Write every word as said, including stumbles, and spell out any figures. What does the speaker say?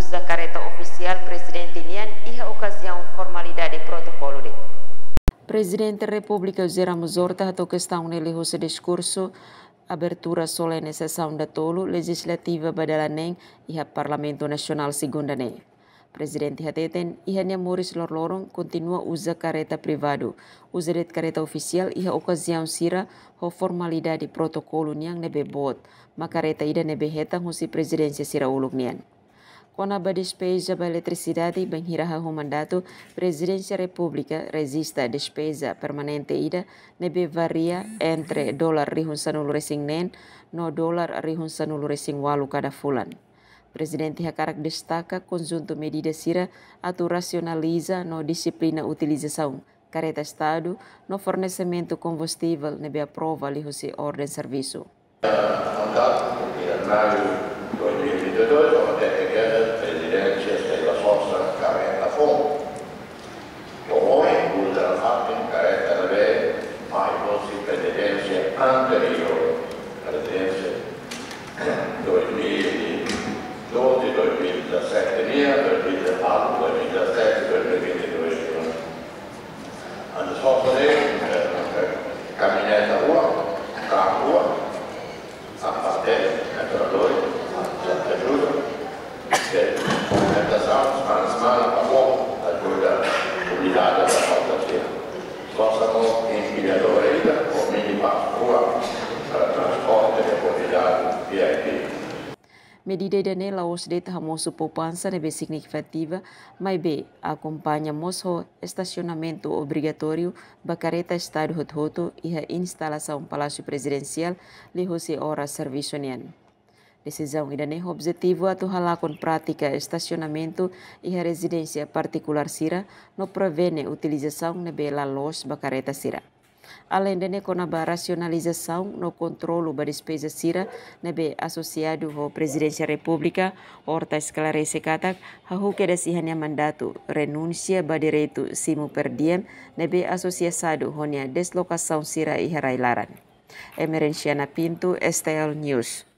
uza kareta ofisiál Prezidente nian iha okaziaun formalidade protokolu de'it. Prezidente Repúblika José Ramos Horta hato'o kestaun ne'e liuhusi diskursu abertura solene sesaun datolu lejizlativa ba dala neen iha Parlamentu Nasionál Segunda ne'e. Prezidente hateten, iha nia moris loroloron kontinua uza kareta privadu, uza de'it kareta ofisiál iha okaziaun sira ho formalidade protokolu nian ne'ebé boot, mak kareta ida ne'ebé hetan husi prezidénsia sira uluk nian. Kona-ba despeza ba eletrisidade, bainhira hahú mandatu, Prezidénsia Repúblika rejista despeza permanente ida ne'ebé varia entre dolar rihun sanulu-resin-neen no dolar rihun sanulu-resin-ualu kada fulan. Prezidente hakarak destaka konjuntu medida sira atu rasionaliza no dixiplina utilizasaun kareta Estadu no fornesimentu kombustivel ne'ebé aprova liuhusi orden servisu. Mandatu, de maio de dois mil e vinte e dois, até que a presidência seja sosa kareta foun. Ohin uza fatin kareta ne'ebé mai husi prezidénsia anteriór, prezidénsia dois mil e doze, dois mil e dezassete nian, dois mil e dezenove, dois mil e dezassete, dois mil e vinte e dois nian. Ando só por aí, caminhonete rua, carro rua, a parte, metralhador, a ajuda, que alimentação, semana, semana, tá bom, ajuda, obrigado, essa falta aqui. Só se não empilhador ainda, ou mini para rua, para transporte de convidado V I P. Medida ida-ne'e la'ós de'it hamosu poupansa ne'ebé signifikativa, maibé akompaña mós ho estasionamentu obrigatóriu ba kareta Estadu hotu-hotu iha instalasaun Palásiu Prezidensiál liuhusi oras servisu nian. Desizaun ida-ne'e ho objetivu atu halakon prátika estasionamentu iha rezidénsia partikulár sira no prevene utilizasaun ne'ebé la loos ba kareta sira. Aleinde ne'e, kona-ba rasionalizasaun no kontrolu ba despeza sira ne'ebé asosiadu ho Prezidénsia Repúblika, Horta esklarese katak, hahú kedas iha nia mandatu, renúnsia ba direitu simu per diem ne'ebé asosiadu ho nia deslokasaun sira iha rai-laran. Emerenciana Pinto, S T L News.